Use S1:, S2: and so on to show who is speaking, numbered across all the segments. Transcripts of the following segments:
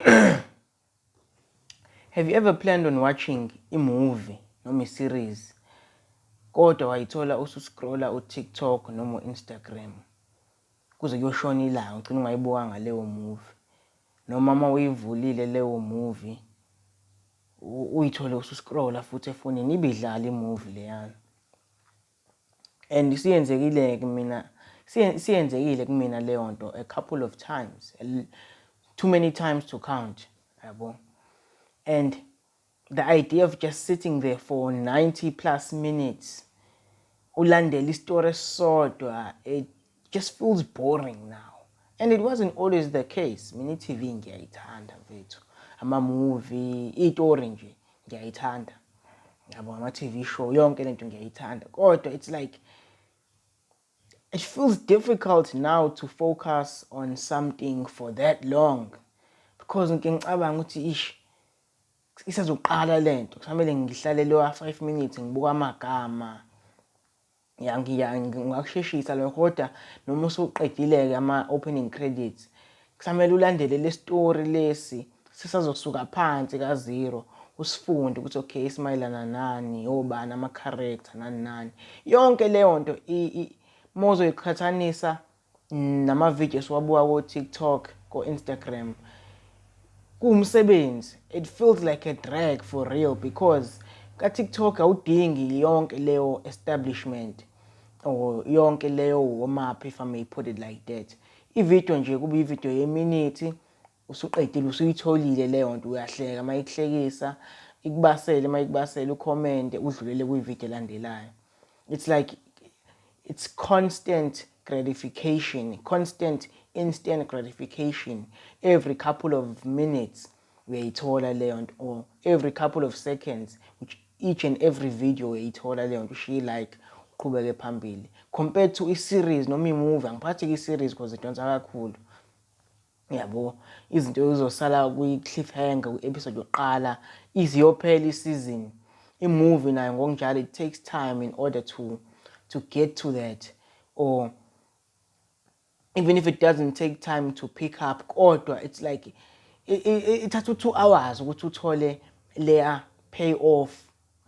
S1: Have you ever planned on watching i-movie noma i-series kodwa wayithola ususcrolla u-TikTok noma u-Instagram kuze kuyoshona ilanga, ugcine ungayibukanga leyo movie, noma uma uyivulile leyo movie uyithole ususcrolla futhi efonini ibe idlala i-movie leyana? And isiyenzekile kumina, isiyenzekile kumina leyo nto a couple of times, too many times to count, yabo. And the idea of just sitting there for 90 plus minutes ulandela isitori esisodwa, it just feels boring now. And it wasn't always the case. Mina i-TV ngiyayithanda, mfethu, ama-movie, iy'tori nje ngiyayithanda, yabo, ama-TV show, yonke lento ngiyayithanda, kodwa it's like it feels difficult now to focus on something for that long because ngike ngicabanga ukuthi ish, isazoqala lento, kusamele ngihlale lewa 5 minutes ngibuka amagama. Ya, ngingakusheshisa lokho, kodwa noma usuqedile-ke ama-opening credits, kusamele ulandele le story lesi sisazosuka phansi ka-zero, usifunde ukuthi okay, isimayelana nani, obani ama-character, nani nani, yonke leyo nto. Uma uzoyiqhathanisa nama-video esiwabuka ko-TikTok, ko-Instagram, kuwumsebenzi. It feels like a drag for real because ka-TikTok awudingi yonke leyo establishment or yonke leyo warm up, if I may put it like that. Ividiyo nje kuba ividiyo yeminithi, usuqedile, usuyitholile leyo nto, uyahleka uma ikuhlekisa, ikubasele uma ikubasele, ukhomente, udlulele kwividiyo elandelayo. It's like it's constant gratification, constant instant gratification. Every couple of minutes uyayithola leyo nto, or every couple of seconds, which each and every video uyayithola leyo nto, ushiye like, uqhubeke phambili, compared to i-series noma i-movie. Angiphathi i-series because idonsa kakhulu, yabo, izinto ezizosala kwi-cliffhanger kwi-episode yokuqala iziyophela i-season. I-movie nayo ngokunjalo, it takes time in order to get to that, or even if it doesn't take time to pick up, kodwa it's like ithatha u-2 hours ukuthi uthole leya pay off,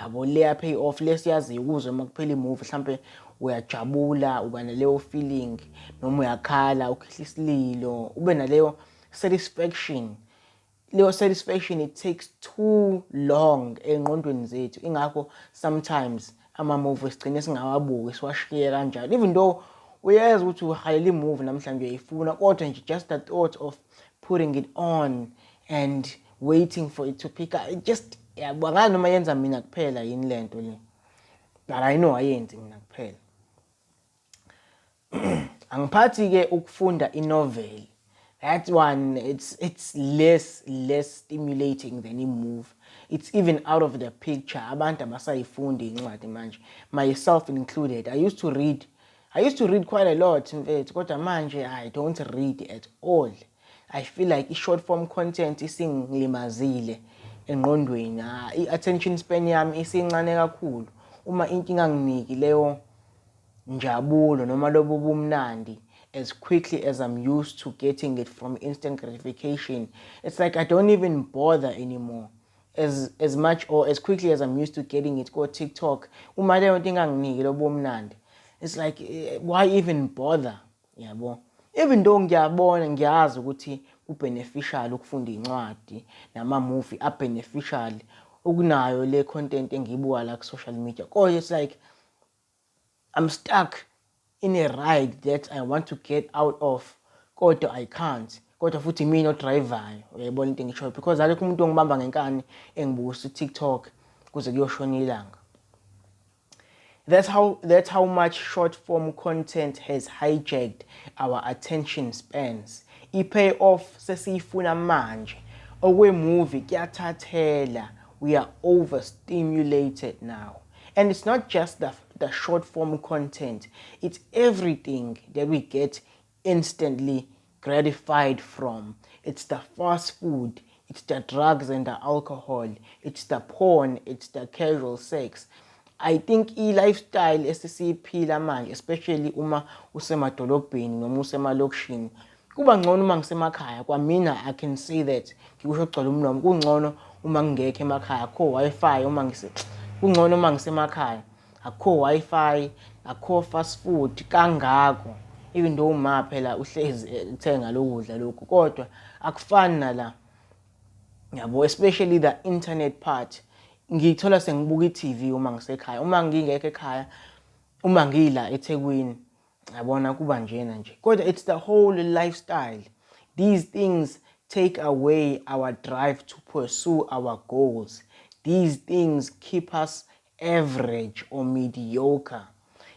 S1: yabo, leya pay off lesiyaziyo ukuze uma kuphela i-movie mhlampe uyajabula, uba naleyo feeling, noma uyakhala, ukhihla isililo, ube naleyo satisfaction. Leyo satisfaction, it takes too long ey'ngqondweni zethu. Ingakho sometimes ama-movie sigcine singawabuki, siwashiye kanjalo, even though uyazi ukuthi uhalela i-movie namhlanje, uyayifuna, kodwa nje just the thought of putting it on and waiting for it to pick up, it just, yabo, angazi noma yenza mina kuphela yini lento le, but I know ayenzi mina kuphela. Angiphathi-ke ukufunda i-novel. That one, it's less stimulating than i-movie. It's even out of the picture. Abantu abasayifundi incwadi manje, myself included. I used to read quite a lot, mfethu, kodwa manje I don't read at all. I feel like i-short form content isingilimazile engqondweni. I-attention span yami isincane kakhulu. Uma into inganginiki leyo njabulo noma lobo bumnandi as quickly as I'm used to getting it from instant gratification, it's like I don't even bother anymore as much or as quickly as I'm used to getting it ko TikTok. Uma leyo nto inganginiki lobo mnandi, it's like why even bother, yabo? Even though ngiyabona, ngiyazi ukuthi ku-beneficial ukufunda iy'ncwadi nama-movie a-beneficial ukunayo le content engiyibuka la ku-social media, kodwa it's like I'm stuck in a ride that I want to get out of, kodwa I can't, kodwa futhi imina odrayivayo, uyayibona into engishoyo, because akekho umuntu ongibamba ngenkani engibukisa u-TikTok kuze kuyoshona ilanga. That's how much short form content has hijacked our attention spans. I-pay off sesiyifuna manje. Okwe-movie kuyathathela. We are overstimulated now. And it's not just the short form content, it's everything that we get instantly gratified from. It's the fast food, it's the drugs and the alcohol, it's the porn, it's the casual sex. I think i-lifestyle esesiyiphila manje, especially uma usemadolobheni noma usemalokishini, Kuba ngcono uma ngisemakhaya kwamina, I can say that, ngikusho kugcwele umlomo. Kungcono uma ngingekho emakhaya, akukho Wi-Fi uma ngise kungcono uma ngisemakhaya, akukho Wi-Fi, akukho fast food kangako, even though uma phela uhlezi ethenga lokudla lokhu, kodwa akufani nala, yabo, especially the internet part. Ngiyithola sengibuka i-TV uma ngisekhaya. Uma ngingekho ekhaya, uma ngila eThekwini, yabona, kuba njena nje. Kodwa it's the whole lifestyle. These things take away our drive to pursue our goals. These things keep us average or mediocre.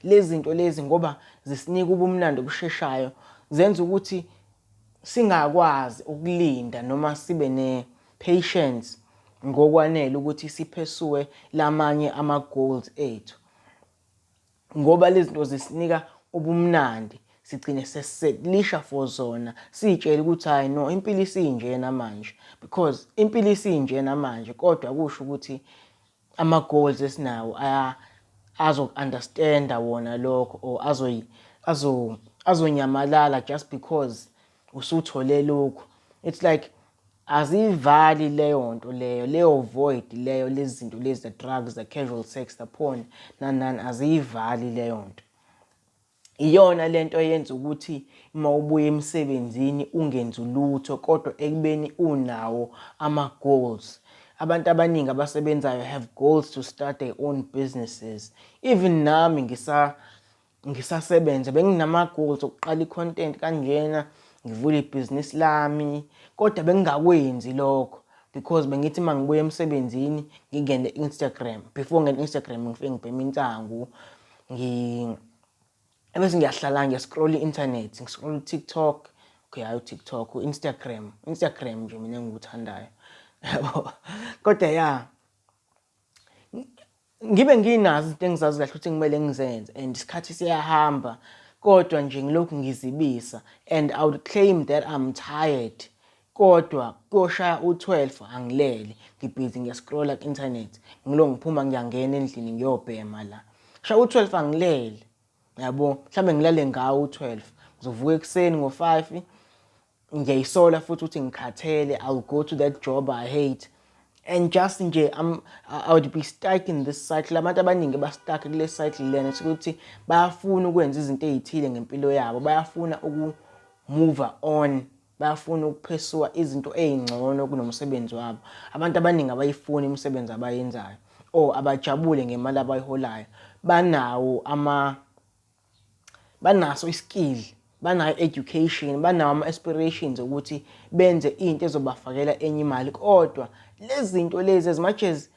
S1: Lezi zinto lezi, ngoba zisinika ubumnandi obusheshayo, zenza ukuthi singakwazi ukulinda noma sibe ne-patience ngokwanele ukuthi si-pursue lamanye ama-goals ethu, ngoba lezi zinto zisinika ubumnandi, sigcine sesiselisha for zona, siy'tshele ukuthi hhayi no, impilo isinjena manje, because impilo isinjena manje. Kodwa kusho ukuthi ama-goals esinawo azoku-understand-a wona lokho or azonyamalala just because usuthole lokhu. It's like aziyivali leyo nto leyo, leyo void leyo. Lezi zinto lezi, the drugs, the casual sex, the porn, nani nani, aziyivali leyo nto. Iyona lento eyenza ukuthi uma ubuya emsebenzini ungenzi lutho, kodwa ekubeni unawo ama-goals. Abantu abaningi abasebenzayo have goals to start their own businesses. Even nami ngisasebenza benginama-goals okuqala i-content kanjena, ngivule ibhizinisi lami, kodwa bengingakwenzi lokho because bengithi uma ngibuya emsebenzini ngingene e-Instagram. Before ngene e-Instagram, ngifike ngibheme insangu, ebese ngiyahlala ngiya-scroll i-internet, ngi-scroll u-TikTok. Okay, hhayi u-TikTok, u-Instagram, Instagram nje mina engiwuthandayo, yabo. Kodwa ya, ngibe nginazo izinto engizazi kahle ukuthi kumele ngizenze and isikhathi siyahamba, kodwa nje ngilokhu ngizibisa and I would claim that I'm tired, kodwa kuyoshaya u-12 angilele, ngibhizi ngiya-scrolla ku-internet. Ngilo ngiphuma ngiyangena endlini ngiyobhema la, shaya u-12 angilele, yabo. Mhlawumbe ngilale ngawo u-12, ngizovuka ekuseni ngo-5, ngiyayisola futhi ukuthi ngikhathele. I'll go to that job I hate and just nje I would be stuck in this cycle. Abantu abaningi ba-stuck kule cycle lena ukuthi bayafuna ukwenza izinto ey'thile ngempilo yabo, bayafuna uku-move on, bayafuna uku-pursue izinto ey'ngcono kunomsebenzi wabo. Abantu abaningi abayifuni imisebenzi abayenzayo or abajabule ngemali abayiholayo. Banawo ama banaso i-skill, banayo education, banawo ama-aspirations ukuthi benze into ezobafakela enye imali, kodwa lezi zinto lezi, as much as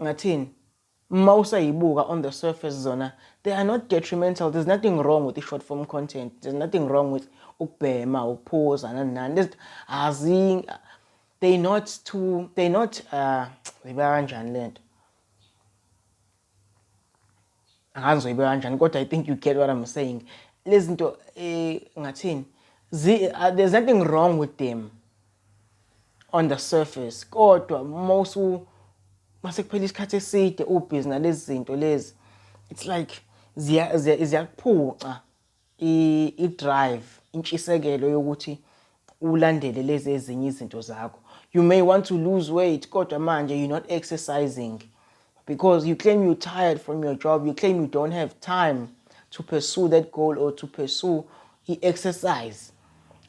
S1: ngathini, uma usayibuka on the surface zona they are not detrimental. There's nothing wrong with i-short form content, there's nothing wrong with ukubhema, ukuphuza, nani nani. Lezi azi they not too they not ibeka kanjani lento, angazi ngizoyibeka kanjani, kodwa I think you get what I'm saying. Lezi zinto, ngathini, there's nothing wrong with them on the surface, kodwa mawusu mase kuphela isikhathi eside ubhizi nalezi zinto lezi, it's like ziyakuphuca i-drive, intshisekelo yokuthi ulandele lezi ezinye izinto zakho. You may want to lose weight, kodwa manje you're not exercising because you claim you're tired from your job, you claim you don't have time to pursue that goal or to pursue i-exercise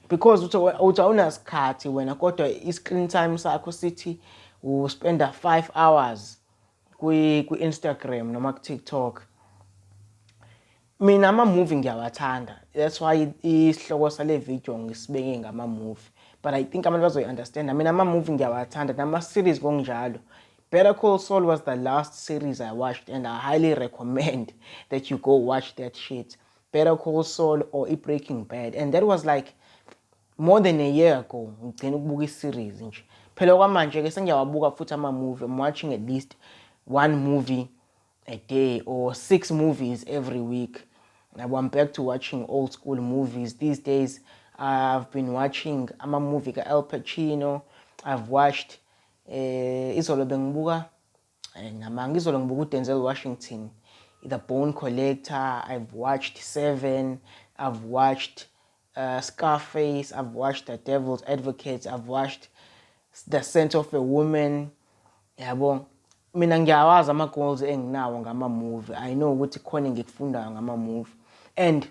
S1: because uthi awunasikhathi wena, kodwa i-screen time sakho sithi uspenda 5 hours kwi-Instagram noma ku-TikTok. Mina ama-movie ngiyawathanda, that's why isihloko sale video ngisibeke ngama-movie, but I think abantu bazoyi-understanda. Mina ama-movie ngiyawathanda, nama-series ngokunjalo. Better Call Saul was the last series I watched and I highly recommend that you go watch that shit, Better Call Saul or i-Breaking Bad, and that was like more than a year ago ngigcina ukubuka i-series nje. Phela kwamanje-ke sengiyawabuka futhi ama-movie. I'm watching at least one movie a day or six movies every week. Now I'm back to watching old school movies these days. I've been watching ama-movie ka-Al Pacino. I've watched, izolo bengibuka, ngamanga, izolo ngibuka uDenzel Washington, The Bone Collector. I've watched Seven, I've watched Scarface, I've watched The Devil's Advocate, I've watched The Scent of a Woman, yabo. Mina ngiyawazi ama-goals enginawo ngama-movie. I know ukuthi khona engikufundayo ngama-movie, and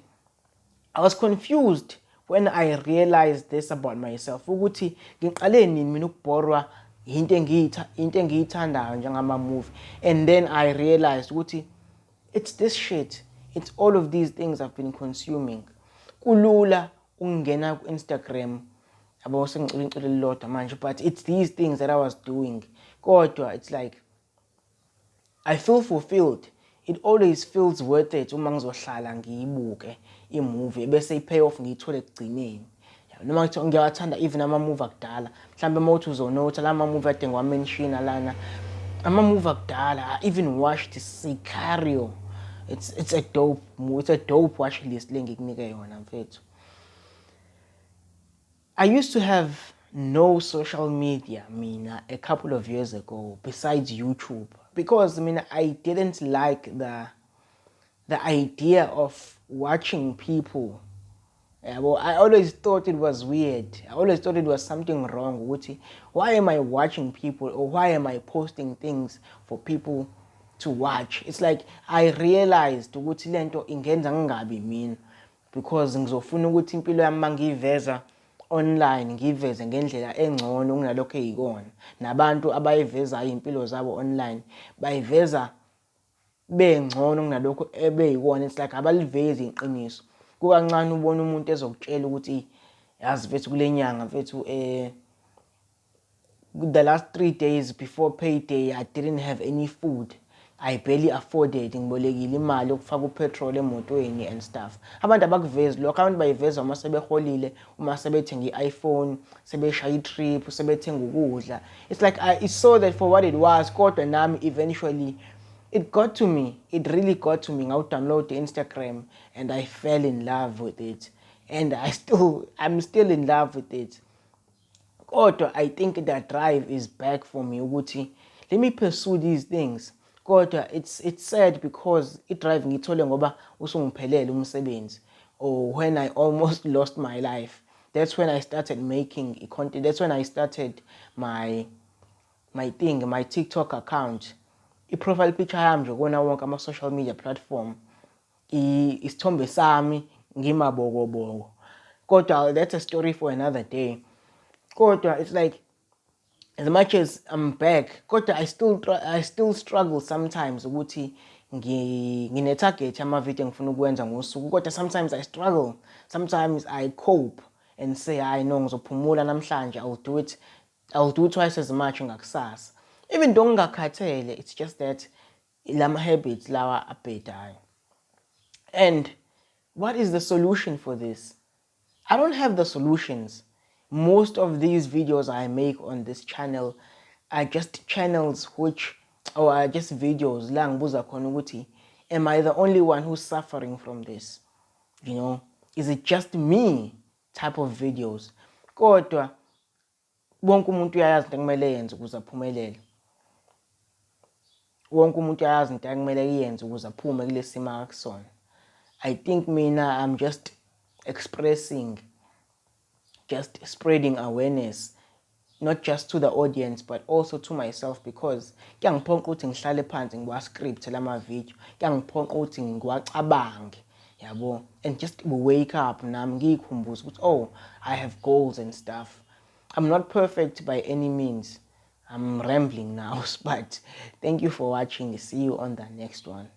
S1: I was confused when I realized this about myself, ukuthi ngiqale nini mina ukubhorwa into engiyithandayo njengama-movie. And then I realized ukuthi it's this shit, it's all of these things I've been consuming. Kulula ukungena ku-Instagram, yabo, sengicula iculo elilodwa manje, but it's these things that I was doing. Kodwa it's like I feel fulfilled. It always feels worth it uma ngizohlala ngiyibuke i-movie bese i-payoff ngiyithole ekugcineni. Noma kuthiwa ngiyawathanda even ama-movie akudala, mhlawumbe uma uthi uzonotha la ma-movie ade ngiwa-mentiona lana, ama-movie akudala. I even watched Sicario. It's a dope watch list le ngikunike yona, mfethu. I used to have no social media mina a couple of years ago besides YouTube, because mina I didn't like the idea of watching people, yabo. I always thought it was weird. I always thought it was something wrong ukuthi why am I watching people or why am I posting things for people to watch? It's like I realized ukuthi lento ingenza ngingabi mina, because ngizofuna ukuthi impilo yami mangiyiveza online ngiyiveze ngendlela engcono kunalokho eyikona. Nabantu abayivezayo iy'mpilo zabo online bayiveza bengcono kunalokho ebeyikona. It's like abalivezi iqiniso. Kukancane ubone umuntu ezokutshela ukuthi, "Yazi mfethu, kule nyanga mfethu, the last 3 days before payday I didn't have any food. I barely afforded, ngibolekile imali yokufaka u-petrol emotweni," and stuff. Abantu abakuvezi lokho. Abantu bayiveza uma sebeholile, uma sebethenga i-iPhone, sebeshaya i-trip, sebethenga ukudla. It's like I saw that for what it was. Kodwa nami eventually it got to me. It really got to me. Ngawu-download i-Instagram and I fell in love with it, and I'm still in love with it. Kodwa I think that drive is back for me ukuthi let me pursue these things. Kodwa it's sad because i-drive ngiyithole ngoba usungiphelele umsebenzi, or when I almost lost my life. That's when I started making i-content. That's when I started my thing, my TikTok account. I-profile picture yami nje kuwona wonke ama-social media platform isithombe sami ngimabokoboko. Kodwa that's a story for another day. Kodwa it's like, as much as I'm back, kodwa I still struggle sometimes ukuthi ngine-target yama-video engifuna ukwenza ngosuku, kodwa sometimes I struggle. Sometimes I cope and say, "Hayi no, ngizophumula namhlanje. I'll do twice as much ngakusasa," even though ngingakhathele. It's just that lama habits lawa abhedayo. And what is the solution for this? I don't have the solutions. Most of these videos I make on this channel are just channels which or are just videos la ngibuza khona ukuthi, am I the only one who's suffering from this? Is it just me type of videos? Kodwa wonke umuntu uyayazi into ekumele yenze ukuze aphumelele. Wonke umuntu uyayazi into ekumele iyenze ukuze aphume kulesi simo akusona. I think mina I'm just expressing, just spreading awareness, not just to the audience but also to myself, because kuyangiphoqa ukuthi ngihlale phansi ngiwa-script lama video. Kuyangiphoqa ukuthi ngiwacabange, yabo, and just wake up nami ngiyikhumbuze ukuthi, oh, I have goals and stuff. I'm not perfect by any means. I'm rambling now, but thank you for watching. See you on the next one.